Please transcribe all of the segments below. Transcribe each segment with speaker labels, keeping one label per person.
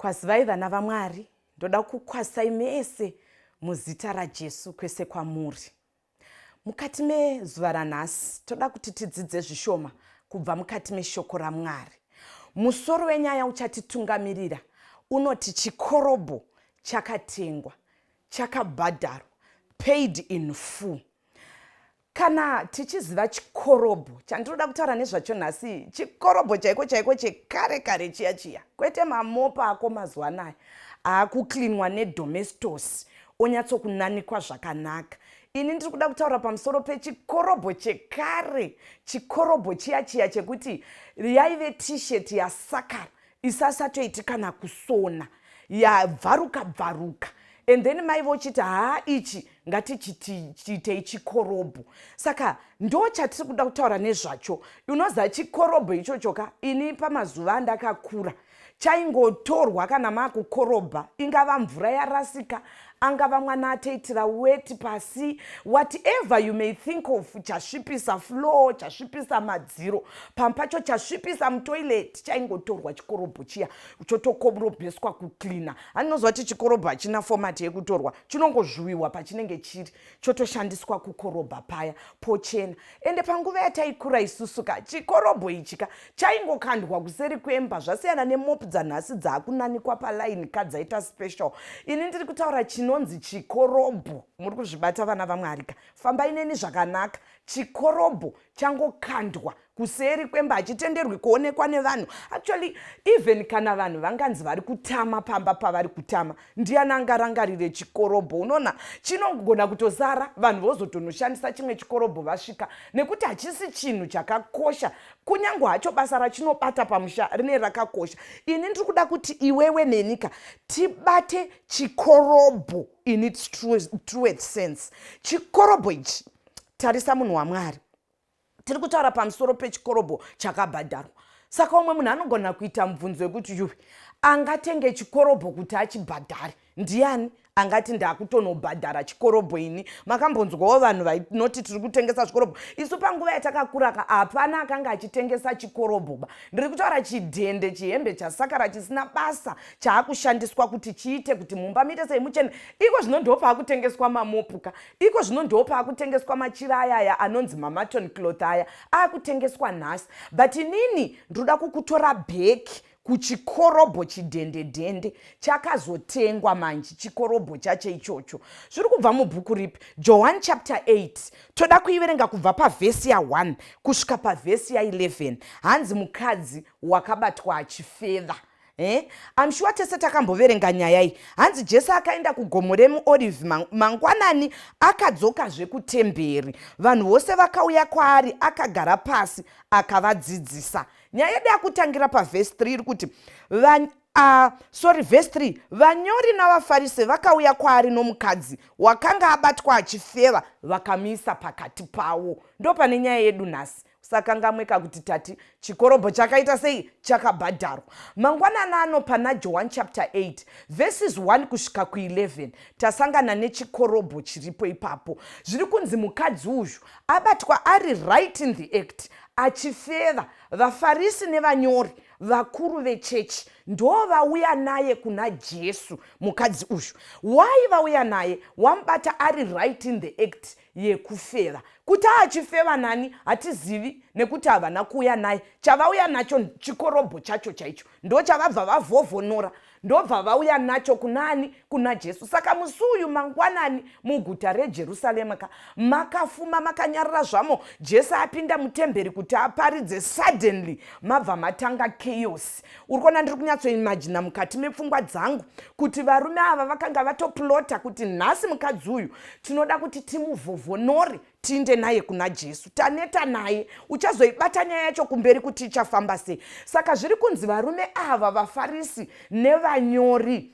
Speaker 1: Kwazivai vana vaMwari, ndoda kukwazisai mese muzita raJesu kwese kwamuri. Mukati mezuva ranhasi toda kuti tidzidze zvishoma kubva mukati meshoko raMwari. Musoro wenyaya uchatitungamirira unoti chikorobho chakatengwa, chakabhadharwa, paid in full. Kana tichiziva chikorobho chandinoda kutaura nezvacho nhasi, chikorobho chaiko chaiko chekare kare chiya chiya, kwete mamopa ako mazuva anaya aakuklinwa nedomestos onyatsokunanikwa zvakanaka. Ini ndiri kuda kutaura pamusoro pechikorobho chekare, chikorobho chiya chiya chekuti yaive t-shirt yasakara isasatoiti kana kusona yabvaruka bvaruka and then mai vochiti haa ichi ngatichiitei chikorobho. Saka ndo chatiri kuda kutaura nezvacho. Unoziva chikorobho ichocho ka, ini pamazuva andakakura chaingotorwa kana makukorobha, ingava mvura yarasika, angava mwana atoitira weti pasi, whatever you may think of, chasvipisa floor, chasvipisa madziro, pamwe pacho chasvipisa mutoilet, chaingotorwa chikorobho chiya chotokorobheswa kucleaner. Andinoziva kuti chikorobho hachina format yekutorwa, chinongozvuwiwa pachinenge chiri, chotoshandiswa kukorobha paya pochena. Ende panguva yataikura isusu ka, chikorobho ichi ka chaingokandwa kuseri kwemba, zvasiyana nemop dzanhasi dzaakunanikwa palaini ka dzaita special. Ini ndiri kutaura chinonzi chikorobho. Muri kuzvibata vana vaMwari ka? Fambai neni zvakanaka. Chikorobho changokandwa kuseri kwemba, hachitenderwi kuonekwa nevanhu. Actually even kana vanhu vanganzi vari kutama pamba pavari kutama, ndiani angarangarire chikorobho? Unoona chinogona kutosara, vanhu vozotonoshandisa chimwe chikorobho vasvika, nekuti hachisi chinhu chakakosha, kunyange hacho basa rachinobata pamusha rine rakakosha. Ini ndiri kuda kuti iwewe nenika tibate chikorobho in its truest sense. Chikorobho ichi, tarisa munhu waMwari, tiri kutaura pamusoro pechikorobho chakabhadharwa. Saka umwe munhu anogona kuita mubvunzo wekuti yuwi, angatenge chikorobho kuti achibhadhare ndiani? Angati ndakutonobhadhara chikorobho ini? Makambonzwawo vanhu vainoti tiri kutengesa zvikorobho? Isu panguva yatakakura ka, hapana akanga achitengesa chikorobho ba. Ndiri kutaura chidhende, chihembe chasakara chisina basa, chaakushandiswa kuti chiite kuti mumba muite sei? Muchene. Iko zvino ndo paakutengeswa mamopu ka, iko zvino ndo paakutengeswa machira aya aya anonzi mamaton cloth aya aakutengeswa nhasi. But inini ndinoda kukutora back kuchikorobho chidhendedhende chakazotengwa manje. Chikorobho chacho ichocho zviri kubva mubhuku ripi? Johani chapter 8. Toda kuiverenga kubva pavhesi ya1 kusvika pavhesi ya11. Hanzi mukadzi wakabatwa achifeva. I'm sure tese takamboverenga nyaya iyi. Hanzi Jesu akaenda kugomo remuOrivhi mangwanani, akadzokazve kutemberi. Vanhu vose vakauya kwaari, akagara pasi akavadzidzisa. Nyaya yedu yakutangira pavhesi 3 iri kuti sorry, vhesi 3: Vanyori navaFarise vakauya kwaari nomukadzi wakanga abatwa achifeva, vakamuisa pakati pavo. Ndo pane nyaya yedu nhasi. Usakangamweka kuti tati chikorobho chakaita sei? Chakabhadharwa. Mangwanani ano pana John chapter 8 verses 1 kusvika ku11 tasangana nechikorobho chiripo ipapo. Zviri kunzi mukadzi uyu abatwa ari right in the act achifeva. VaFarisi nevanyori, vakuru vechechi, ndo vauya naye kuna Jesu mukadzi uyu. Why vauya naye? Wamubata ari right in the act yekufeva. Kuti achifeva nani hatizivi, nekuti havana kuuya naye. Chavauya nacho chikorobho chacho chaicho, ndo chavabva vavhovhonora, ndobva vauya nacho kunani? Kuna Jesu. Saka musi uyu mangwanani muguta reJerusarema ka makafuma makanyarara zvamo. Jesu apinda mutemberi kuti aparidze, suddenly mabva matanga chaos. Uri kuona, ndiri kunyatsoimajina mukati mepfungwa dzangu kuti varume ava vakanga vatoplota kuti nhasi mukadzi uyu tinoda kuti timuvhovhonore, tiinde naye kuna Jesu, taneta naye. Uchazoibata nyaya yacho kumberi kuti ichafamba sei. Saka zviri kunzi varume ava, vaFarisi nevanyori.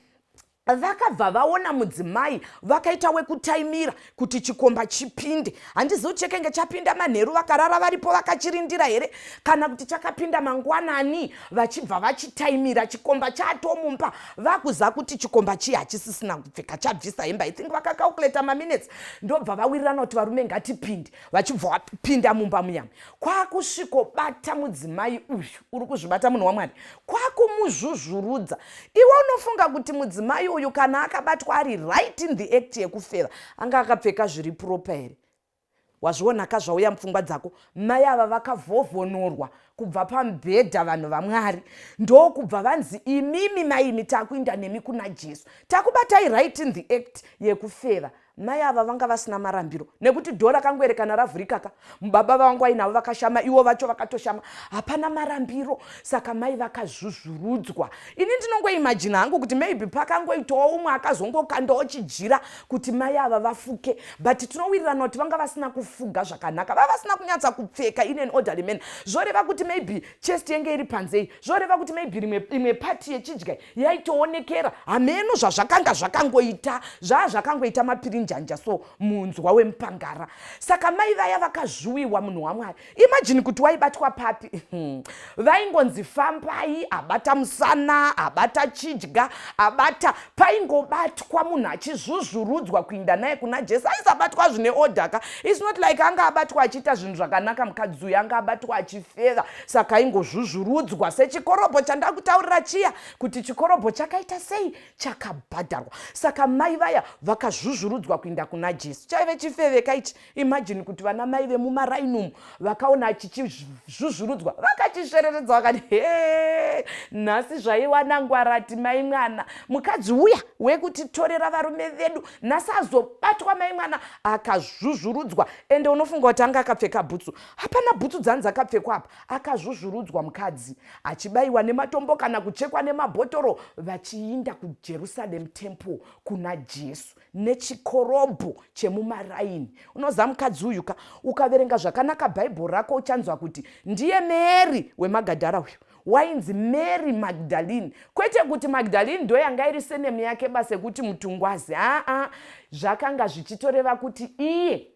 Speaker 1: Vakabva vaona mudzimai, vakaita wekutaimira kuti chikomba chipinde. Handizivi kuti chekenge chapinda manheru vakarara varipo vakachirindira here, kana kuti chakapinda mangwanani vachibva vachitaimira. Chikomba chatomumba, vakuziva kuti chikomba chiya hachisisina kupfeka, chabvisa hembe. I think vakacalculata maminutes, ndobva vawirirana kuti varume ngatipinde. Vachibva vapinda mumba muyami, kwakusvikobata mudzimai uyu. Uri kuzvibata, munhu waMwari? Kwakumuzvuzvurudza. Iwe unofunga kuti mudzimai uyu, kana akabatwa ari right in the act yekufeva, anga akapfeka zviri proper here? Wazvionaka zvauya mupfungwa dzako? Mai ava vakavhovhonorwa kubva pamubhedha, vanhu vaMwari, ndokubva vanzi, "Imimi maimi, takuinda nemi kuna Jesu, takubatai right in the act yekufeva." Mai ava vanga vasina marambiro, nekuti door rakangoerekana ravhurikaka. Baba vangu ainavo vakashama, ivo vacho vakatoshama, hapana marambiro. Saka mai vakazvuzvurudzwa. Ini ndinongoimagina hangu kuti maybe pakangoitawo umwe akazongokandawo chijira kuti mai ava vafuke, but tinowirirana kuti vanga vasina kufuga zvakanaka, vava vasina kunyatsa kupfeka in an orderly manner. Zvoreva kuti maybe chest yenge iri panzei, zvoreva kuti maybe imwe part yechidya yaitoonekera. Hameno zvazvakanga zvakangoita, zvaa zvakangoita mapirinjanja, so munzwa wemupangara. Saka mai vaya vakazvuwiwa, munhu waMwari. Imagine kuti waibatwa papi. Vaingonzi fambai, abata musana, abata chidya, abata paingobatwa munhu achizvuzvurudzwa kuinda naye kuna Jesu. Aisabatwa zvine order ka. It's not like anga abatwa achiita zvinhu zvakanaka. Mukadzi uyu anga abatwa achifeva, saka aingozvuzvurudzwa sechikorobho chandakutaurira chiya, kuti chikorobho chakaita sei, chakabhadharwa. Saka mai vaya vakazvuzvurudzwa kuinda kuna Jesu. Chaive chifeveka ichi. Imagine kuti vana mai vemumaraini vakaona chichizvuzvurudzwa, vakachisvereredza, vakati, "He, nhasi zvaiwana ngwarati." Mai mwana, mukadzi uya wekutitorera varume vedu, nhasi azobatwa. Mai mwana akazvuzvurudzwa. Ende unofunga kuti anga akapfeka bhutsu? Hapana bhutsu dzanzi akapfekwa apa. Akazvuzvurudzwa mukadzi achibayiwa nematombo kana kuchekwa nemabhotoro, vachiinda kuJerusalem temple kuna Jesu nechikorobho chemumaraini. Unoziva mukadzi uyu ka, ukaverenga zvakanaka Bhaibheri rako, uchanzwa kuti ndiye Mary weMagadhara. Uyu wainzi Mary Magdalene, kwete kuti Magdalene ndo yanga iri surname yake basa yekuti mutungwazi. Aa, zvakanga zvichitoreva kuti iye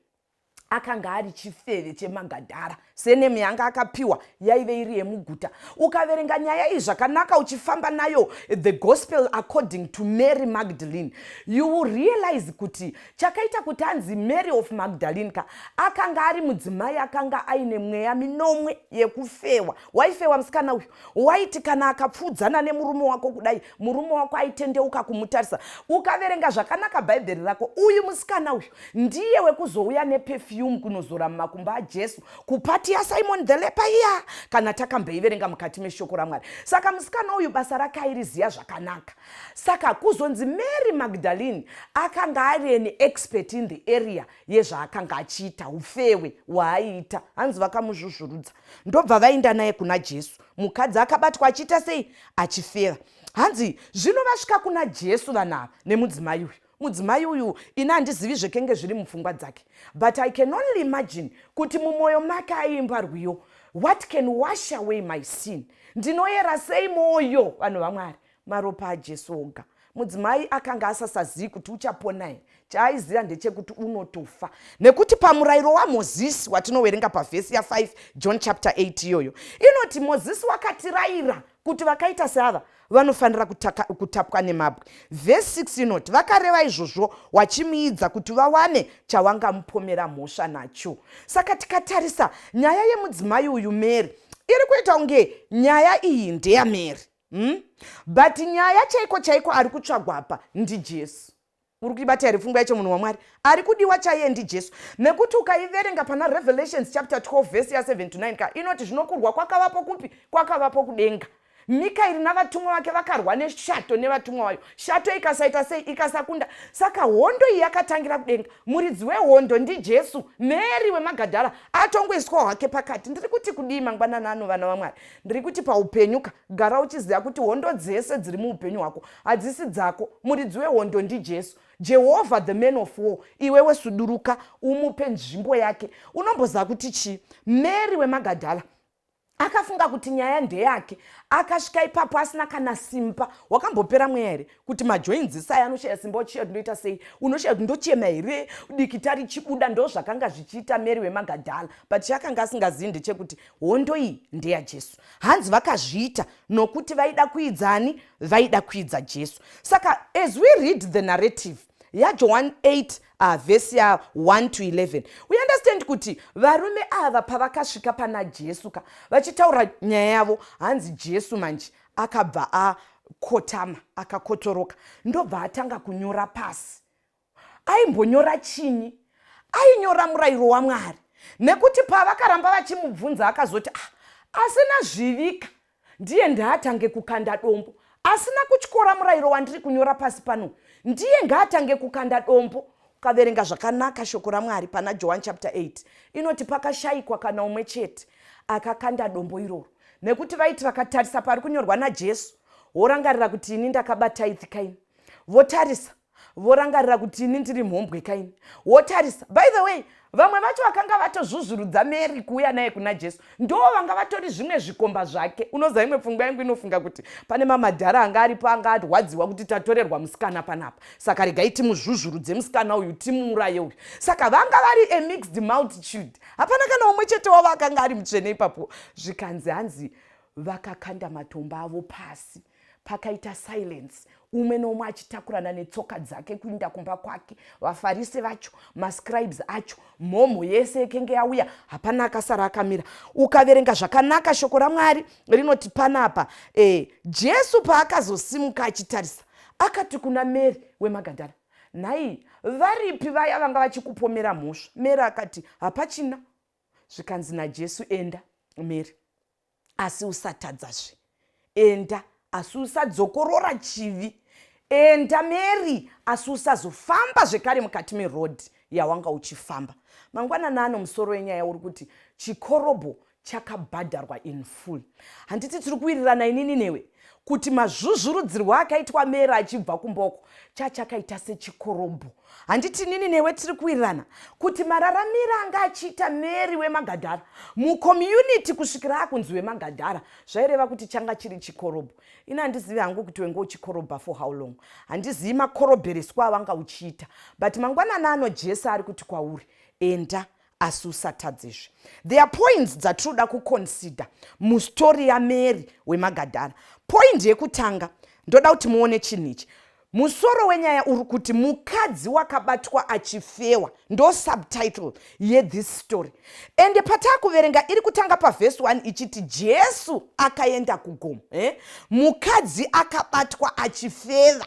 Speaker 1: akanga ari chifeve cheMagadhara. Surname yanga akapiwa yaive iri yemuguta. Ukaverenga nyaya iyi zvakanaka, uchifamba nayo, the Gospel according to Mary Magdalene, you will realize kuti chakaita kuti anzi Mary of Magdalene ka, akanga ari mudzimai akanga aine mweya minomwe yekufewa. Waifewa musikana uyu. Waiti kana akapfuudzana nemurume wako kudai, murume wako aitendeuka kumutarisa. Ukaverenga zvakanaka Bhaibheri rako, uyu musikana uyu ndiye wekuzouya neperfume kunozora mumakumbo aJesu kuparty yaSimon the leper iya, kana takamboiverenga mukati meshoko raMwari. Saka musikana uyu basa rake airiziya zvakanaka. Saka kuzonzi Mary Magdalene, akanga ari an expert in the area yezvaakanga achiita, ufewe hwaaiita. Hanzi vakamuzvuzvurudza, ndobva vaenda naye kuna Jesu. Mukadzi akabatwa achiita sei? Achifeva. Hanzi zvino vasvika kuna Jesu vanhu ava nemudzimai uyu. Mudzimai uyu, ini handizivi zvekenge zviri mupfungwa dzake, but I can only imagine kuti mumwoyo make aiimba rwiyo, "What can wash away my sin?" Ndinoyera sei mwoyo, vanhu vaMwari? Maropa aJesu oga. Mudzimai akanga asasazivi kuti uchapona here. Chaaiziva ndechekuti unotofa, nekuti pamurayiro waMozisi watinoverenga pavhesi ya5, John chapter 8 iyoyo, inoti Mozisi wakatirayira kuti vakaita seava vanofanira kutapwa nemabwe. Vhesi 6 inoti vakareva izvozvo wachimuidza kuti vawane chawangamupomera mhosva nacho. Saka tikatarisa nyaya yemudzimai uyu Mary, iri kuita kunge nyaya iyi ndeyaMary, But nyaya chaiko chaiko, ari kutsvagwa apa ndiJesu. Uri kuibata here pfungwa yacho, munhu waMwari? Ari kudiwa chaiye ndiJesu, nekuti ukaiverenga pana Revelations chapter 12 vhesi ya7 to 9 ka, inoti zvinokurwa kwakavapo kupi? Kwakavapo kudenga. Mikaeri navatumwa vake vakarwa neshato nevatumwa vayo. Shato ikasaita sei? Ikasakunda. Saka hondo iyi yakatangira kudenga. Muridzi wehondo ndiJesu. Mary weMagadhara atongoiswa hwake pakati. Ndiri kuti kudii mangwanani ano, vana vaMwari? Ndiri kuti paupenyu ka, gara uchiziva kuti hondo dzese dziri muupenyu hwako hadzisi dzako. Muridzi wehondo ndiJesu, Jehovha the man of war. Iwewe suduruka, umupe nzvimbo yake. Unomboziva kuti chii? Mary weMagadhala. Akafunga kuti nyaya ndeyake. Akasvika ipapo asina kana simba. Wakambopera mweya here kuti majoinzi saya anoshaya simba, uchiya kuti ndoita sei, unoshaya kuti ndochema here, dikita richibuda. Ndo zvakanga zvichiita Mary weMagadhala, but chaakanga asingazivi ndechekuti hondo iyi ndeyaJesu. Hanzi vakazviita nokuti vaida kuidzani? Vaida kuidza Jesu. Saka as we read the narrative yaJohn 8, vhesi ya1 to 11, we understand kuti varume ava pavakasvika pana Jesu ka, vachitaura nyaya yavo, hanzi Jesu manje akabva akotama, akakotoroka, ndobva atanga kunyora pasi. Aimbonyora chinyi? Ainyora murayiro waMwari, nekuti pavakaramba vachimubvunza, akazoti, "Ah, asina zvivika ndiye ndaatange kukanda dombo. Asina kutyora murayiro wandiri kunyora pasi pano ndiye ngaatange kukanda dombo." Ukaverenga zvakanaka shoko raMwari pana John chapter 8, inoti pakashayikwa kana umwe chete akakanda dombo iroro, nekuti vaiti vakatarisa pari kunyorwa naJesu, vorangarira kuti ini ndakabata ithi kaini, votarisa vorangarira kuti ini ndiri mhombwe kaini, wotarisa. By the way, vamwe vacho vakanga vatozvuzvurudza Mary kuuya naye kuna Jesu ndo vanga vatori zvimwe zvikomba zvake. Unoziva, imwe pfungwa yangu inofunga kuti pane mamadhara anga aripo anga arwadziwa kuti tatorerwa musikana panapa, saka regai timuzvuzvurudze musikana uyu, timuuraye uyu. Saka vanga vari a mixed multitude, hapana kana umwe chete wavo akanga ari mutsvene ipapo. Zvikanzi, hanzi vakakanda matombo avo pasi, pakaita silence, umwe neumwe achitakurana netsoka dzake kuinda kumba kwake. VaFarisi vacho, mascribes acho, mhomho yese yekenge yauya, hapana akasara akamira. Ukaverenga zvakanaka shoko raMwari rinoti panapa Jesu paakazosimuka achitarisa, akati kuna Mary weMagadhara, "Nhai, varipi vaya vanga vachikupomera mhosva?" Mary akati, "Hapachina." Zvikanzi naJesu, "Enda, Mary, asi usatadzazve. Enda, asi usadzokorora chivi. Enda, Mary, asi usazofamba zvekare mukati merodhi yawanga uchifamba." Mangwanani ano musoro wenyaya uri kuti chikorobho chakabhadharwa in full. Handiti tiri kuwirirana inini newe kuti mazvuzvurudzirwo akaitwa Mary achibva kumboko chachakaita sechikorobho? Handiti inini newe tiri kuwirirana kuti mararamiro anga achiita Mary weMagadhara mucommunity kusvikira akunzi weMagadhara zvaireva kuti changa chiri chikorobho? Ini handizivi hangu kuti wenge uchikorobha for how long, handizivi makorobhereswa avanga uchiita, but mangwanani ano Jesu ari kuti kwauri, enda, asi usatadzezve. There are points dzatinoda kuconsider mustori yaMary weMagadhara. Point yekutanga, ndoda kuti muone chinhu ichi. Musoro wenyaya uri kuti mukadzi wakabatwa achifewa, ndo subtitle yethis story. Ende pataakuverenga, iri kutanga pavhesi 1 ichiti Jesu akaenda kugomo, eh? Mukadzi akabatwa achifeva,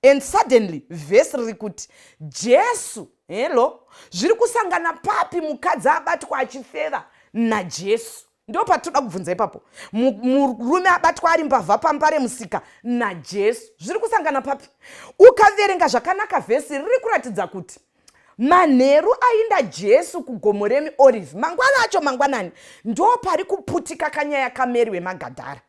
Speaker 1: and suddenly vhesi riri kuti Jesu. Hello, zviri kusangana papi mukadzi abatwa achifeva naJesu? Ndo patinoda kubvunza ipapo. Murume abatwa ari mbavha pambare musika naJesu, zviri kusangana papi? Ukaverenga zvakanaka vhesi riri kuratidza kuti manheru ainda Jesu kugomo reMiorivhi, mangwana acho mangwanani, ndo pari kuputika kanyaya kaMary weMagadhara.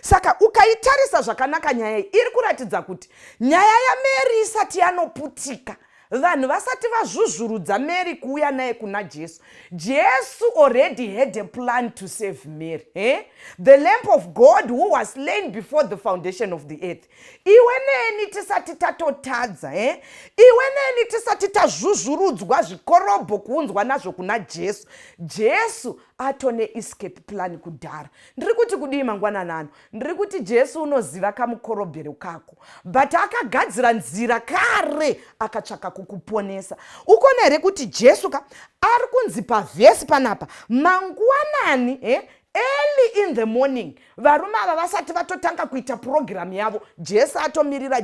Speaker 1: Saka ukaitarisa zvakanaka nyaya iyi, iri kuratidza kuti nyaya yaMary isati yanoputika, vanhu vasati vazvuzvurudza Mary kuuya naye kuna Jesu, Jesu already had a plan to save Mary, eh? The Lamb of God who was slain before the foundation of the earth. Iwe neni tisati tatotadza, eh? Iwe neni tisati tazvuzvurudzwa zvikorobho kuunzwa nazvo kuna Jesu, Jesu atone escape plan kudhara. Ndiri kuti kudii mangwanani ano? Ndiri kuti Jesu unoziva kamukorobhero kako, but akagadzira nzira kare, akatsvaka kukuponesa. Ukona here kuti Jesu ka ari kunzi pavhesi panapa mangwanani, early in the morning, varume ava vasati vatotanga kuita purogiramu yavo, Jesu atomirira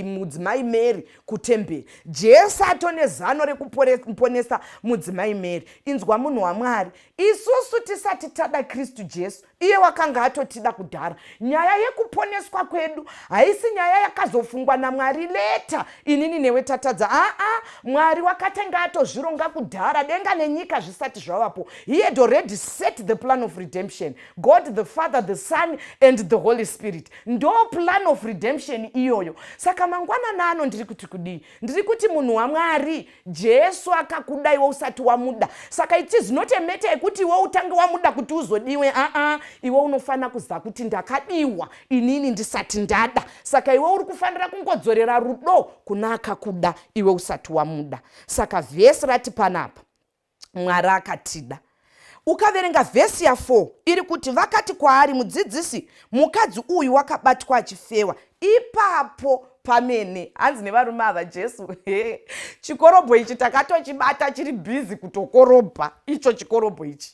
Speaker 1: mudzimai Mary kutemberi. Jesu atone zano rekuponesa mudzimai Mary. Inzwa, munhu waMwari, isusu tisati tada Kristu Jesu, iye wakanga atotida kudhara. Nyaya yekuponeswa kwedu haisi nyaya yakazofungwa naMwari later inini newe tatadza. Aa, Mwari wakatanga atozvironga kudhara, denga nenyika zvisati zvavapo. He had already set the plan of redemption. redemption. God the Father, the Son and the Holy Spirit, ndo plan of redemption iyoyo. Saka mangwanana ano ndiri kuti kudii? Ndiri kuti, munhu waMwari, Jesu akakuda iwe usati wamuda. Saka it is not a matter yekuti iwe utange wamuda kuti uzodiwe. Aa, iwe unofanira kuziva kuti ndakadiwa inini ndisati ndada. Saka iwe uri kufanira kungodzorera rudo kuna akakuda iwe usati wamuda. Saka vhesi rati panapa, Mwari akatida. Ukaverenga vhesi ya4, iri kuti, "Vakati kwaari, 'Mudzidzisi, mukadzi uyu wakabatwa achifewa.'" Ipapo pamene hanzi nevarume ava, "Jesu, chikorobho ichi takatochibata chiri busy kutokorobha icho chikorobho ichi."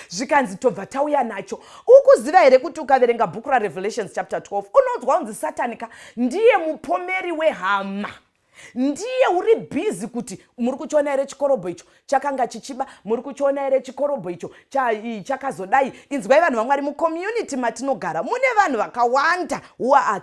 Speaker 1: Zvikanzi, "Tobva tauya nacho." Ukuziva here kuti ukaverenga bhuku raRevelations chapter 12, unonzwa unzi Satani ka ndiye mupomeri wehama? Ndiye uri busy kuti, "Muri kuchiona here chikorobho icho chakanga chichiba? Muri kuchiona here chikorobho icho chakazodai?" Inzwai, vanhu vaMwari, mucommunity matinogara mune vanhu vakawanda who are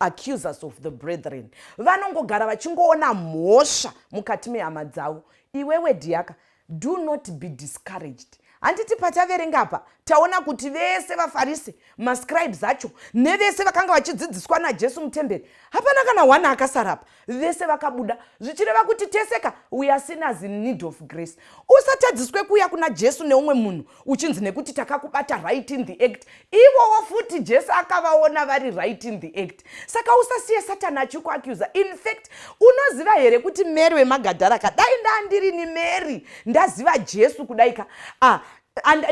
Speaker 1: accusers of the brethren. Vanongogara vachingoona mhosva mukati mehama dzavo. Iwewe dhiyaka, do not be discouraged. Handiti pataverenga apa taona kuti vese vaFarisi, mascribes acho, nevese vakanga vachidzidziswa naJesu mutemberi, hapana kana one akasarapa, vese vakabuda, zvichireva kuti teseka we are sinners in need of grace. Usatadziswe kuuya kuna Jesu neumwe munhu uchinzi nekuti takakubata right in the act. Ivowo futi Jesu akavaona vari right in the act. Saka usasiye Satani achikuaccusa. In fact, unoziva here kuti Mary weMagadhara ka, dai ndandirini Mary, ndaziva Jesu kudaika, ah,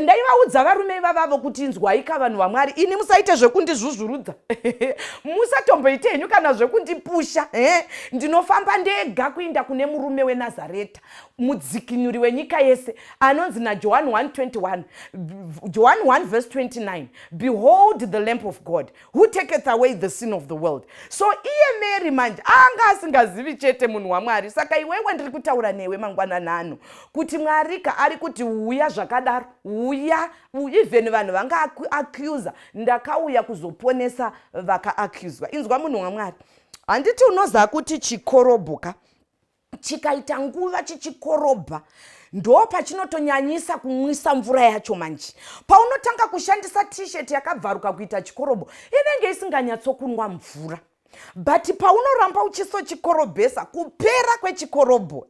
Speaker 1: ndaivaudza varume ivavavo kuti, "Inzwaika, vanhu vaMwari, ini musaite zvekundizvuzvurudza, musatomboite henyu kana zvekundipusha. Ndinofamba ndega kuinda kune murume weNazareta, mudzikinuri wenyika yese, anonzi naJohn 121, John 1 verse 29, 'Behold the Lamp of God who taketh away the sin of the world.'" So iye Mary manje anga asingazivi chete, munhu waMwari. Saka iwewe, ndiri kutaura newe mangwananano kuti Mwarika ari kuti, "Uya zvakadaro, uya." Even vanhu vangaakusa, ndakauya kuzoponesa vakaaccuswa. Inzwa, munhu waMwari, handiti unoziva kuti chikorobhoka chikaita nguva chichikorobha, ndo pachinotonyanyisa kumwisa mvura yacho? Manje paunotanga kushandisa T-shirt yakabvaruka kuita chikorobho, inenge isinganyatsokunwa mvura, but paunoramba uchisochikorobhesa, kupera kwechikorobho,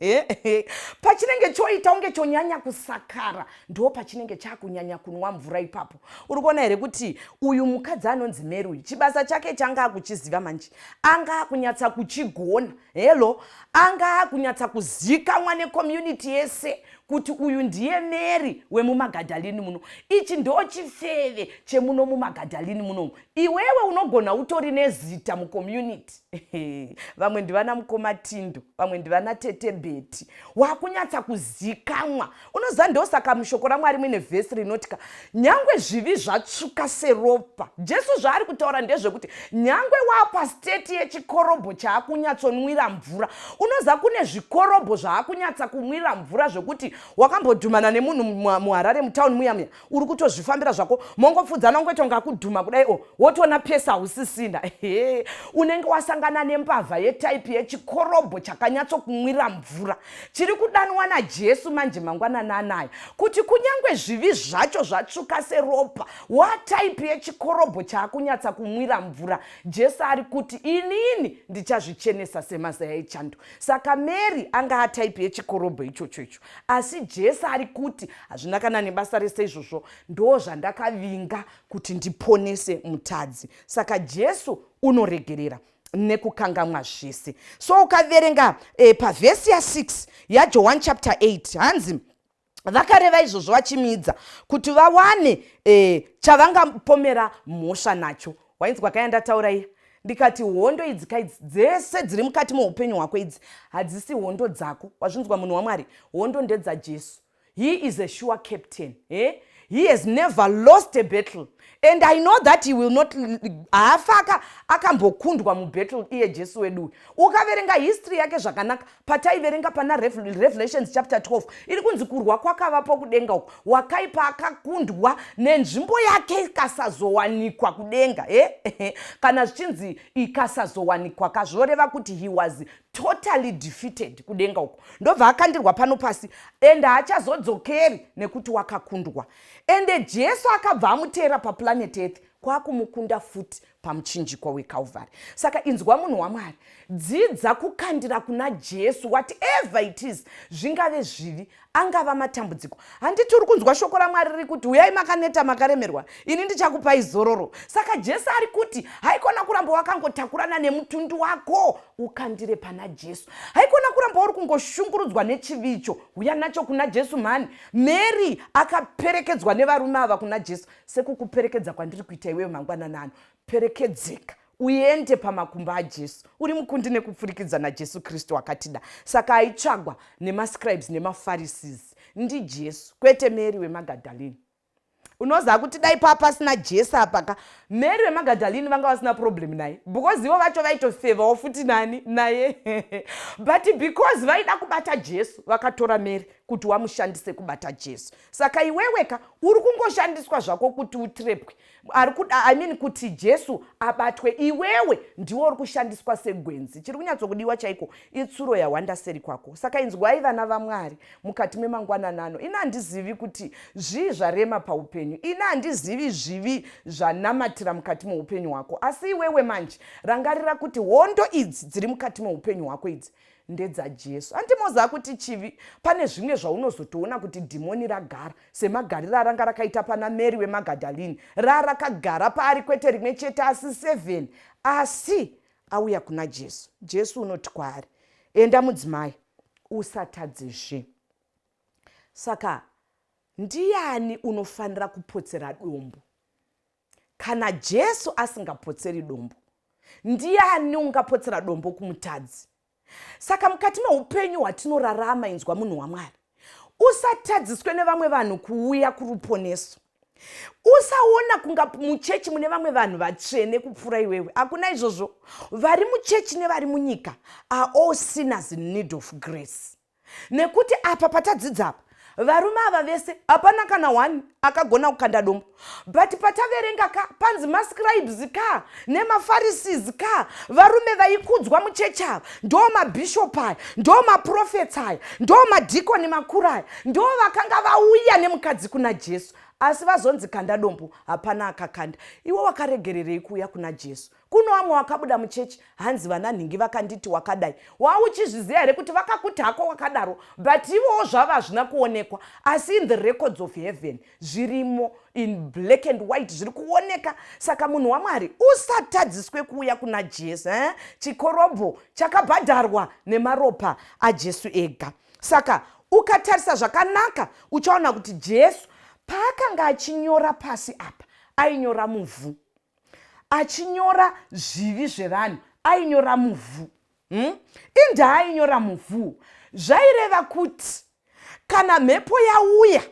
Speaker 1: pachinenge choita unge chonyanya kusakara, ndo pachinenge chakunyanya kunwa mvura ipapo. Uri kuona here kuti uyu mukadzi anonzi Mary uyu, chibasa chake changa akuchiziva manje, anga akunyatsa kuchigona? Hello, anga akunyatsa kuzikamwa necommunity yese kuti uyu ndiye Mary wemuMagadhalini muno. Ichi ndo chifeve chemuno muMagadhalini munomu. Iwewe unogona utori nezita mucommunity. Vamwe ndivana Mukoma Tindo, vamwe ndivana Tete Beti, wakunyatsa kuzikamwa. Unoziva, ndosaka mushoko raMwari muine vhesi rinotika, "Nyangwe zvivi zvatsvuka seropa." Jesu zvaari kutaura ndezvekuti nyangwe wapa state yechikorobho chaakunyatsonwira mvura. Unoziva kune zvikorobho zvaakunyatsa kumwira mvura, zvekuti wakambodhumana nemunhu muHarare mutauni muya muya, uri kutozvifambira zvako, mongopfudzana, ungoita kunge akudhuma kudai, o, wotoona pesi hausisina. Unenge wasangana nembavha yetype yechikorobho chakanyatsokumwira mvura, chiri kudanwa naJesu manje mangwanani anaya kuti kunyange zvivi zvacho zvatsvuka seropa, watype yechikorobho chaakunyatsa kumwira mvura, Jesu ari kuti, "Inini ndichazvichenesa semazaya echando." Saka Mary anga atype yechikorobho ichocho icho, asi Jesu ari kuti, "Hazvina kana nebasa rese izvozvo, ndo zvandakavinga kuti ndiponese mutadzi." Saka Jesu unoregerera nekukangamwa zvese. So ukaverenga pavhesi ya6 yaJohn chapter 8, hanzi, "Vakareva izvozvo vachimidza kuti vawane chavangapomera mhosva nacho." Wainzwa kaya ndataura iya, ndikati hondo idzi kaidzi dzese dziri mukati meupenyu hwako idzi hadzisi hondo dzako. Wazvinzwa, munhu waMwari? Hondo ndedzaJesu. He is a sure captain, eh? He has never lost a battle and I know that he will not. Haafa akambokundwa mubattle iye Jesu wedu. Ukaverenga history yake zvakanaka, pataiverenga pana Revelations chapter 12, iri kunzi kurwa kwakavapo kudenga uku, wakaipa akakundwa nenzvimbo yake ikasazowanikwa kudenga, eh? Kana zvichinzi ikasazowanikwa, kazvoreva kuti he was totally utterly defeated kudenga uko, ndobva akandirwa pano pasi, ende haachazodzokeri nekuti wakakundwa. Ende Jesu akabva amuteera paplanet Earth, kwakumukunda futi pamuchinjikwa weCalvary. Saka inzwa, munhu waMwari, dzidza kukandira kuna Jesu whatever it is, zvingave zvivi, angava matambudziko. Handiti uri kunzwa shoko raMwari riri kuti, "Uyai makaneta, makaremerwa, ini ndichakupai zororo"? Saka Jesu ari kuti haikona kuramba wakangotakurana nemutundu wako, ukandire pana Jesu. Haikona kuramba uri kungoshungurudzwa nechivicho, uya nacho kuna Jesu mhani. Mary akaperekedzwa nevarume ava kuna Jesu, sekukuperekedza kwandiri kuita iweyo mangwanani ano. Perekedzeka uende pamakumbo aJesu, uri mukundi nekupfurikidza naJesu Kristu akatida. Saka aitsvagwa nemascribes nemaPharisees ndiJesu, kwete Mary weMagadhalini. Unoziva kuti dai paa pasina Jesu apaka, Mary weMagadhalini vanga vasina problem naye, because ivo vacho vaitofevawo futi nani naye, but because vaida kubata Jesu, vakatora Mary kuti wamushandise kubata Jesu. Saka iweweka uri kungoshandiswa zvako kuti utrepwe, ari kuda, I mean, kuti Jesu abatwe. Iwewe ndiwo uri kushandiswa segwenzi. Chiri kunyatsokudiwa chaiko itsuro yawanda seri kwako. Saka inzwai, vana vaMwari, mukati memangwananano, ini handizivi kuti zvii zvarema paupenyu, ini handizivi zvivi zvanamatira mukati meupenyu hwako, asi iwewe manje rangarira kuti hondo idzi dziri mukati meupenyu hwako idzi ndedzaJesu. Handimoziva kuti chivi, pane zvimwe zvaunozotoona kuti dhimoni ragara, semagariro aranga rakaita pana Mary weMagadhalini, rarakagara paari kwete rimwe chete asi 7. Asi auya kuna Jesu, Jesu unoti kwaari, "Enda mudzimai, usatadzezve." Saka ndiani unofanira kupotsera dombo kana Jesu asingapotseri dombo? Ndiani ungapotsera dombo kumutadzi? Saka mukati meupenyu hwatinorarama, inzwa munhu waMwari, usatadziswe nevamwe vanhu kuuya kuruponeso. Usaona kunga muchechi mune vamwe vanhu vatsvene kupfuura iwewe. Hakuna izvozvo. Vari muchechi nevari munyika are all sinners in need of grace, nekuti apa patadzidza apa, varume ava vese hapana kana one akagona kukanda dombo. But pataverenga ka, panzi mascribes ka nemaPharisees ka, varume vaikudzwa muchechi ava, ndo mabhishop aya, ndo maprophets aya, ndo madhikoni makuru aya, ndo vakanga vauya nemukadzi kuna Jesu, asi vazonzi kanda dombo, hapana akakanda. Iwe wakaregererei kuuya kuna Jesu? Kuno vamwe wakabuda muchechi, hanzi vana nhingi vakanditi wakadai. Wauchizviziva here kuti vakakuti hako wakadaro, but ivowo zvavo hazvina kuonekwa, asi in the records of heaven zvirimo in black and white, zviri kuoneka? Saka munhu waMwari, usatadziswe kuuya kuna Jesu, eh? Chikorobho chakabhadharwa nemaropa aJesu ega. Saka ukatarisa zvakanaka, uchaona kuti Jesu paakanga achinyora pasi apa, ainyora muvhu. Achinyora zvivi zvevanhu, ainyora muvhu, Inda ainyora muvhu, zvaireva kuti kana mhepo yauya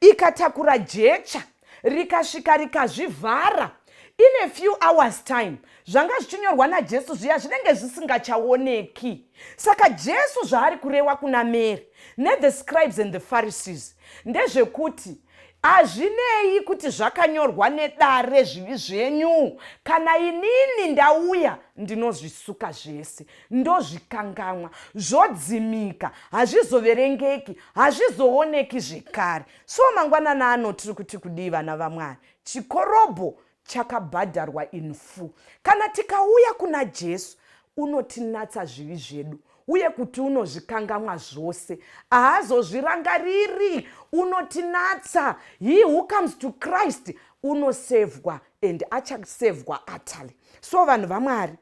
Speaker 1: ikatakura jecha, rikasvika rikazvivhara, in a few hours time zvanga zvichinyorwa naJesu zviya zvinenge zvisingachaoneki. Saka Jesu zvaari kurewa kuna Mary nethe scribes and the Pharisees ndezvekuti hazvinei kuti zvakanyorwa nedare zvivi zvenyu, kana inini ndauya, ndinozvisuka zvese, ndozvikangamwa, zvodzimika, hazvizoverengeki, hazvizooneki zvekare. So mangwanana ano tiri kuti kudii, vana vaMwari? Chikorobho chakabhadharwa in full. Kana tikauya kuna Jesu, unotinatsa zvivi zvedu, uye kuti unozvikangamwa zvose, haazozvirangariri, unotinatsa. He who comes to Christ unosevhwa and achasevhwa utterly. So vanhu vaMwari,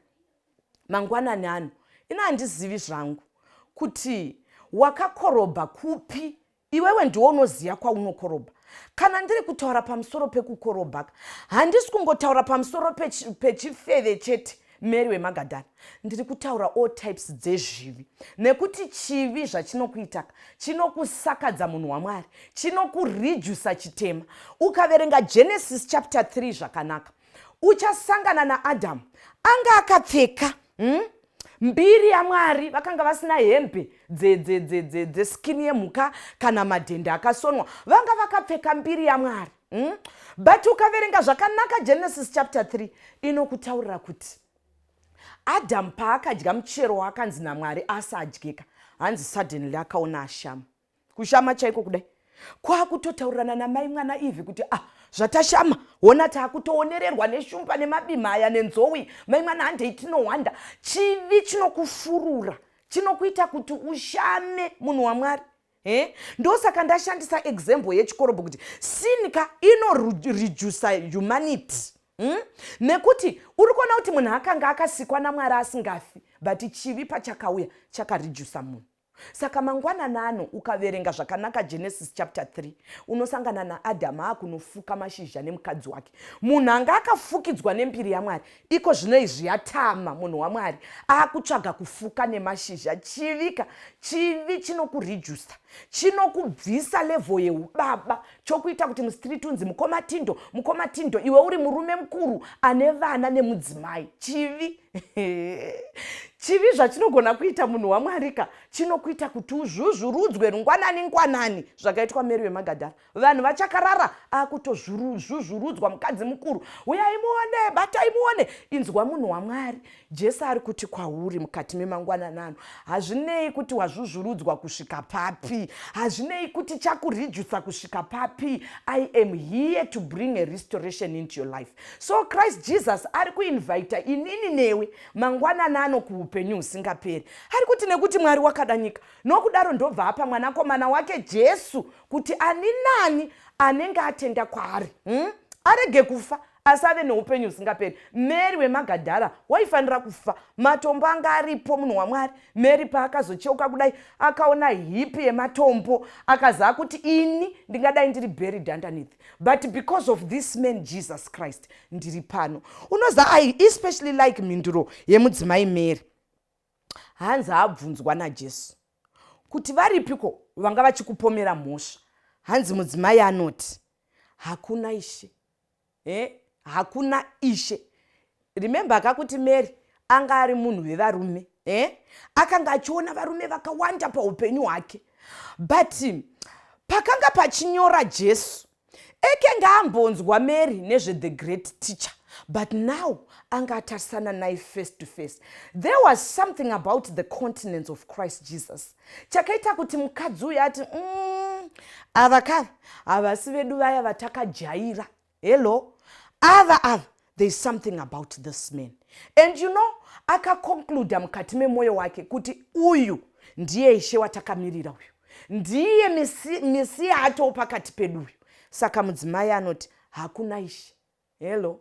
Speaker 1: mangwanani ano ino handizivi zvangu kuti wakakorobha kupi. Iwewe ndiwo unoziva kwaunokorobha. Kana ndiri kutaura pamusoro pekukorobha, handisi kungotaura pamusoro pechifeve chete, Mary weMagadhana. Ndiri kutaura all types dzezvivi, nekuti chivi zvachinokuitaka, chinokusakadza, munhu waMwari, chinokuredusa chitema. Ukaverenga Genesis chapter 3 zvakanaka, uchasangana naAdhamu anga akapfeka, Mbiri yaMwari. Vakanga vasina hembe dzeskin yemhuka kana madhende akasonwa, vanga vakapfeka mbiri yaMwari, But ukaverenga zvakanaka Genesis chapter 3 inokutaurira kuti Adhamu paakadya muchero waakanzi naMwari asadyeka, hanzi suddenly akaona ashama. Kushama chaiko kudai kwakutotaurirana namai mwana Ivhi kuti, ah, zvatashama, hona taakutoonererwa neshumba nemabima aya nenzowi. Mai mwana, handei tinohwanda. Chivi chinokufurura, chinokuita kuti ushame, munhu waMwari. Eh? Ndosaka ndashandisa example yechikorobho kuti sin ka inoredusa humanity, Nekuti uri kuona kuti munhu akanga akasikwa naMwari asingafi, but chivi pachakauya chakaredusa munhu. Saka mangwanani ano, ukaverenga zvakanaka Genesis chapter 3, unosangana naAdhamu akunofuka mashizha nemukadzi wake. Munhu anga akafukidzwa nembiri yaMwari, iko zvino izvi yatama. Munhu waMwari akutsvaga kufuka nemashizha. Chivika, chivi chinokuredusa, chinokubvisa level yeubaba, chokuita kuti mustreet unzi mukoma Tindo, mukoma Tindo, iwe uri murume mukuru ane vana nemudzimai. Chivi, chivi zvachinogona kuita, munhu waMwarika, chinokuita kuti uzvuzvurudzwe rungwanani ngwanani, zvakaitwa Mary wemaGadhara. Vanhu vachakarara, akutozvuzvurudzwa mukadzi mukuru, "Uyai muone, batai muone." Inzwa, munhu waMwari, Jesu ari kuti kwauri mukati memangwananano, hazvinei kuti wazvuzvurudzwa kusvika papi, hazvinei kuti chakuredusa kusvika papi, I am here to bring a restoration into your life. So Christ Jesus ari kuinvita inini newe mangwananano kuupenyu husingaperi. Ari kuti, nekuti Mwari wakada nyika nokudaro, ndobva apa mwanakomana wake Jesu, kuti ani nani anenge atenda kwaari, Arege kufa, asi ave neupenyu husingaperi. Mary wemaGadhara waifanira kufa, matombo anga aripo, munhu waMwari. Mary paakazocheuka kudai, akaona heap yematombo, akaziva kuti ini ndingadai ndiri buried underneath, but because of this man Jesus Christ ndiri pano. Unoziva, I especially like mhinduro yemudzimai Mary. Hanzi abvunzwa naJesu kuti, "Varipiko vanga vachikupomera mhosva?" Hanzi mudzimai anoti, "Hakuna, Ishe." Eh? "Hakuna, Ishe." Remember akakuti Mary anga ari munhu wevarume, eh? Akanga achiona varume vakawanda paupenyu hwake, but pakanga pachinyora Jesu, ekenge ambonzwa Mary nezvethe great teacher, but now anga atarisana naye face to face. There was something about the countenance of Christ Jesus chakaita kuti mukadzi uyu ati, ava kava havasi vedu vaya vatakajaira. Hello, ava ava, there is something about this man." And akaconcluda mukati memwoyo wake kuti uyu ndiye Ishe watakamirira, uyu ndiye Mesiya atoo pakati pedu uyu. Saka mudzimai anoti, "Hakuna, Ishe." Hello,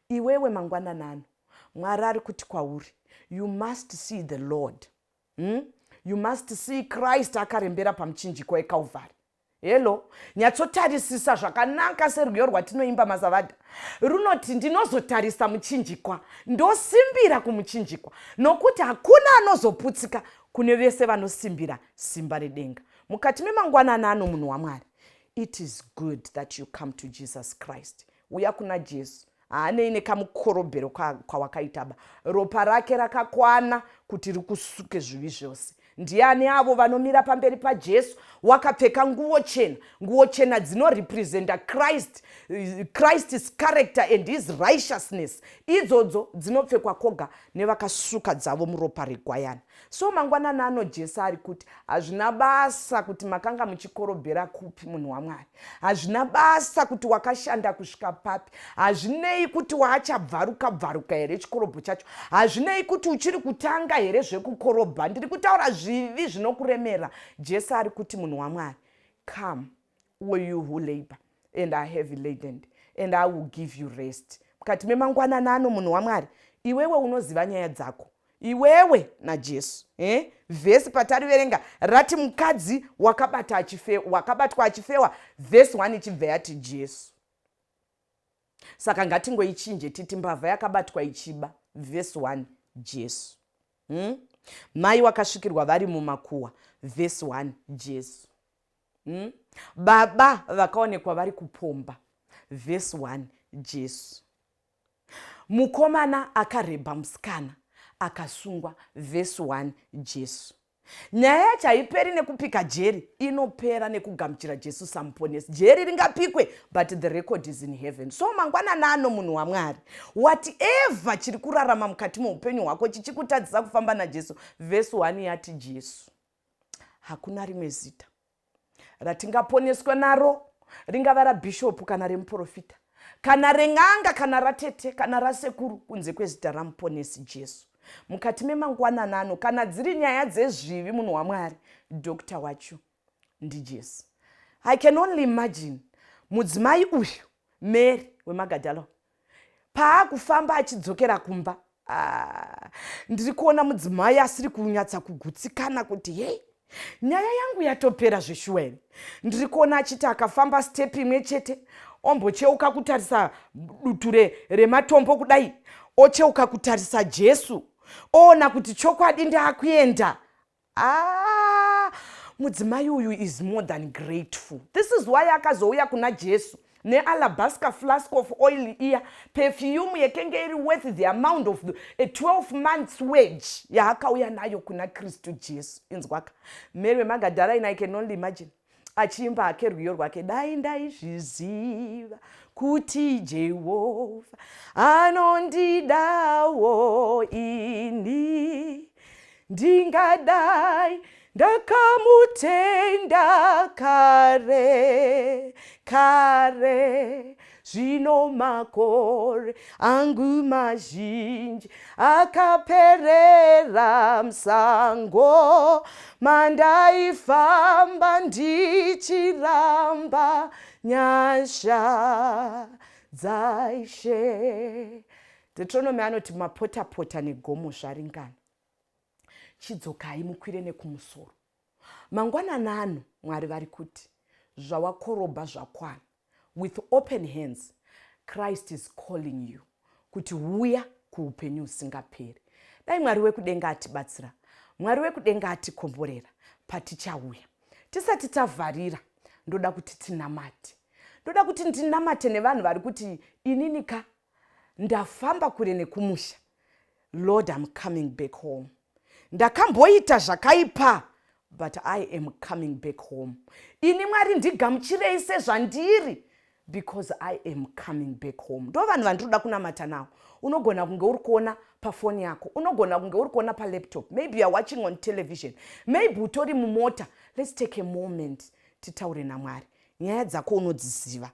Speaker 1: iwewe, mangwananano Mwari ari kuti kwauri, you must see the Lord, You must see Christ akarembera pamuchinjiko eCalvary. Hello, nyatsotarisisa zvakanaka serwiyo rwatinoimba masavadha runoti, "Ndinozotarisa muchinjikwa, ndosimbira kumuchinjikwa," nokuti hakuna anozoputsika kune vese vanosimbira simba redenga. Mukati memangwanani ano, munhu waMwari, it is good that you come to Jesus Christ. Uya kuna Jesu. Haanei nekamukorobhero kwawakaita ba, ropa rake rakakwana kuti rikusuke zvivi zvose. Ndiani avo vanomira pamberi paJesu wakapfeka nguo chena? Nguo chena dzinorepresenta Christ, Christ's character and his righteousness. Idzodzo dzinopfekwa koga nevakasuka dzavo muropa regwayana. So mangwanani ano Jesu ari kuti hazvina basa kuti makanga muchikorobhera kupi, munhu waMwari. Hazvina basa kuti wakashanda kusvika papi. Hazvinei kuti waachabvaruka bvaruka here chikorobho chacho. Hazvinei kuti uchiri kutanga here zvekukorobha. Ndiri kutaura zvivi zvinokuremera. Jesu ari kuti, munhu waMwari, "Come, all you who labor and are heavy laden, and I will give you rest." Mukati memangwanani ano, munhu waMwari, iwewe unoziva nyaya dzako, iwewe naJesu, eh? Vhesi patariverenga rati mukadzi wakabatwa achifewa, vhesi 1 ichibva yati Jesu. Saka ngatingoichinje titi mbavha yakabatwa ichiba, vhesi 1 Jesu, Mai wakasvikirwa vari mumakuhwa, vhesi 1 Jesu, Baba vakaonekwa vari kupomba, vhesi 1 Jesu. Mukomana akarebha musikana akasungwa, vhesi 1 Jesu. Nyaya yacho haiperi nekupika jeri, inopera nekugamuchira Jesu samuponesi. Jeri ringapikwe, but the record is in heaven. So mangwanani ano, munhu waMwari, whatever chiri kurarama mukati meupenyu hwako chichikutadzisa kufamba naJesu, vhesi 1 yati Jesu. Hakuna rimwe zita ratingaponeswa naro, ringava rabhishopu kana remuprofita kana ren'anga kana ratete kana rasekuru, kunze kwezita ramuponesi Jesu. Mukati memangwanani ano, kana dziri nyaya dzezvivi, munhu waMwari, doctor wacho ndiJesu. I can only imagine mudzimai uyu Mary weMagadhalo paakufamba achidzokera kumba. Ah, ndiri kuona mudzimai asiri kunyatsa kugutsikana kuti hei, nyaya yangu yatopera zveshuwa here? Ndiri kuona achiti akafamba step imwe chete, ombocheuka kutarisa dutu rematombo kudai, ocheuka kutarisa Jesu, oona kuti chokwadi ndaakuenda. Ah, mudzimai uyu is more than grateful. This is why akazouya kuna Jesu nealabaster flask of oil iya, perfume yekenge iri worth the amount of a 12 months wage, yaakauya nayo kuna Kristu Jesu. Inzwaka, Mary weMagadharaini, I can only imagine achiimba hake rwiyo rwake: "Dai ndaizviziva kuti Jehovha anondidawo ini, ndingadai ndakamutenda kare kare. Zvino makore angu mazhinji akaperera musango, mandaifamba ndichiramba nyasha dzaIshe." Deuteronomy anoti mapotapota negomo zvaringana, chidzokai mukwire nekumusoro. Mangwanani ano Mwari vari kuti zvawakorobha zvakwana. With open hands Christ is calling you kuti uya kuupenyu husingaperi. Dai Mwari wekudenga atibatsira, Mwari wekudenga atikomborera patichauya. Tisati tavharira, ndoda kuti tinamate. Ndoda kuti ndinamate nevanhu vari kuti, "Inini ka ndafamba kure nekumusha. Lord, I'm coming back home. Ndakamboita zvakaipa, but I am coming back home. Ini Mwari, ndigamuchirei sezvandiri because I am coming back home." Ndo vanhu vandinoda kunamata navo. Unogona kunge uri kuona pafoni yako, unogona kunge uri kuona palaptop, maybe you are watching on television, maybe utori mumota. Let's take a moment titaure naMwari. Nyaya dzako unodziziva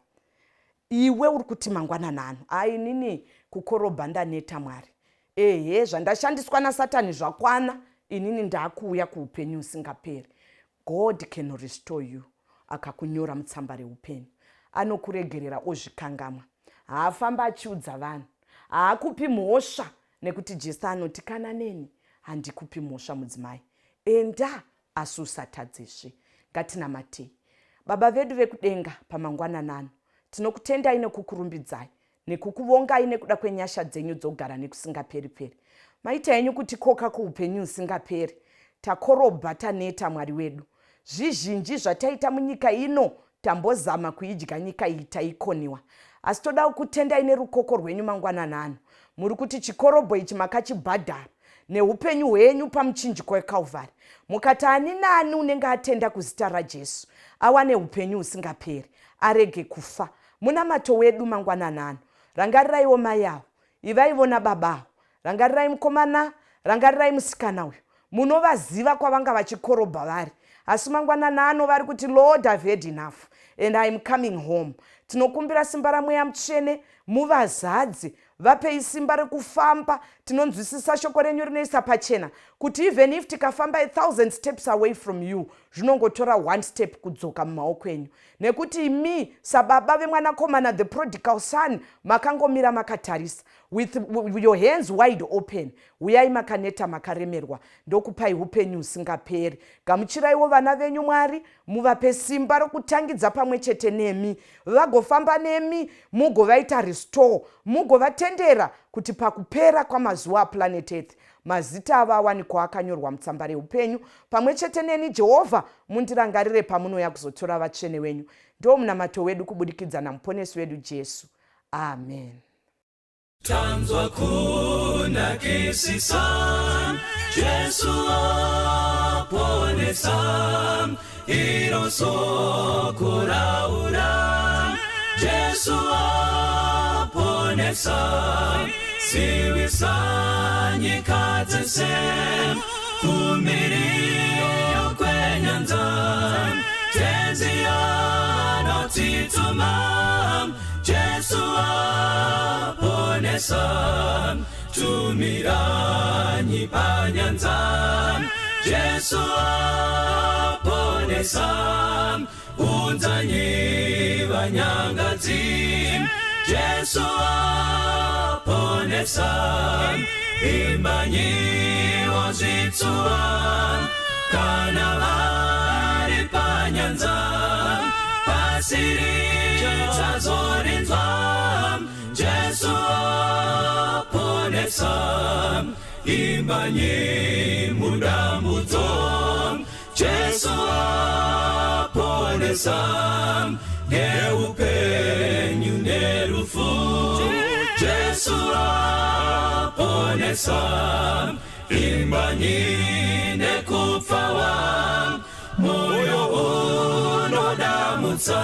Speaker 1: iwe. Uri kuti mangwanani ano, "Ainini kukorobha ndaneta, Mwari. Ehe, zvandashandiswa naSatani zvakwana. Inini ndaakuuya kuupenyu husingaperi." God can restore you. Akakunyora mutsamba reupenyu, anokuregerera ozvikangamwa. Haafamba achiudza vanhu, haakupi mhosva, nekuti Jesu anoti, "Kana neni handikupi mhosva, mudzimai. Enda, asi usatadzezve." Ngatinamatei. Baba vedu vekudenga, pamangwanani ano tinokutendai nekukurumbidzai nekukuvongai nekuda kwenyasha dzenyu dzogara nekusingaperi-peri. Maita henyu kuti koka kuupenyu husingaperi. Takorobha, taneta, Mwari wedu. Zvizhinji zvataita munyika ino, tambozama kuidya nyika iyi, taikoniwa, asi toda kutendai nerukoko rwenyu mangwanani ano. Muri kuti chikorobho ichi makachibhadhara neupenyu hwenyu pamuchinjiko weCalvary, mukati ani naani unenge atenda kuzita raJesu awane upenyu husingaperi, arege kufa. Munamato wedu mangwanani ano, rangariraiwo mai avo, ivaivo nababa avo, rangarirai mukomana, rangarirai musikana uyu. Munovaziva kwavanga vachikorobha vari, asi mangwanani ano vari kuti, "Lord, I've had enough and I am coming home." Tinokumbira simba raMweya Mutsvene muvazadze, vapei simba rekufamba. Tinonzwisisa shoko renyu rinoisa pachena kuti even if tikafamba 1000 steps away from you, zvinongotora one step kudzoka mumaoko enyu, nekuti imi sababa vemwanakomana, the prodigal son, makangomira makatarisa with your hands wide open. Uyai makaneta, makaremerwa, ndokupai upenyu husingaperi. Gamuchiraiwo vana venyu, Mwari, muvape simba rokutangidza pamwe chete nemi, vagofamba nemi, mugovaita restore, mugovatendera kuti pakupera kwamazuva aplanet Earth mazita avo awanikwa akanyorwa mutsamba reupenyu pamwe chete neni. Jehovha, mundirangarire pamunouya kuzotora vatsvene wenyu. Ndo munamato wedu kubudikidza namuponesi wedu Jesu. Amen.
Speaker 2: Tanzwa kunakisisa Jesu apo. Aponesa, iro soko raura. Jesu aponesa, zivisa nyika dzese, kumhiri kwenyanza. Tenzi anotituma, Jesu aponesa, tumiranyi panyanza. Jesu aponesa, unzanyi vanyangadzi. Jesu aponesa, imbanyiwo zvitsuwa, kana vari panyanza, pasi richazorinzwa. Jesu aponesa, imbanyi mudambudzo. Jesu aponesa, neupenyu nerufu. Jesu aponesa, imbanyi nekupfawa, moyo unodamutsa.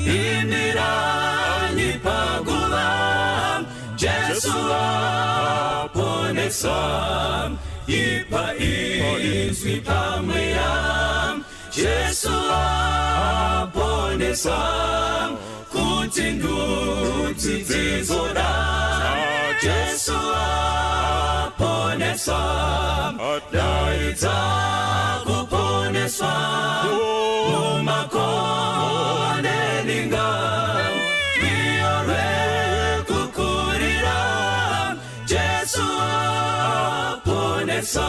Speaker 2: Imiranyi paguva, Jesu aponesa, ipa izwi pamweya. Jesu aponesa, kuti ndudzi dzizoda. Jesu aponesa, daidza kuponeswa mumakore ninga. Rwiyo rwekukurira, Jesu aponesa,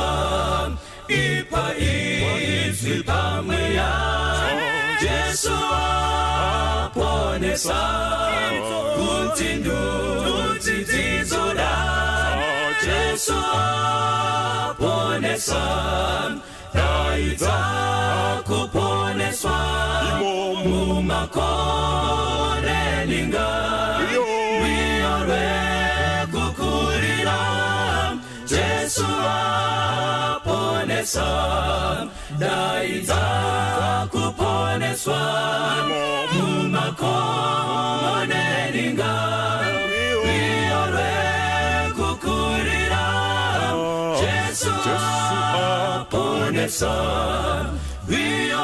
Speaker 2: ipa izwi pamweya. Jesu aponesa, kuti ndudzi dzizoda. Jesu aponesa, daidza kuponeswa mumakore ninga. Rwiyo rwekukurira, Jesu aponesa, daidza kuponeswa mumakore ninga. Rwiyo rwekukurira, Jesu aponesa, rwiyo.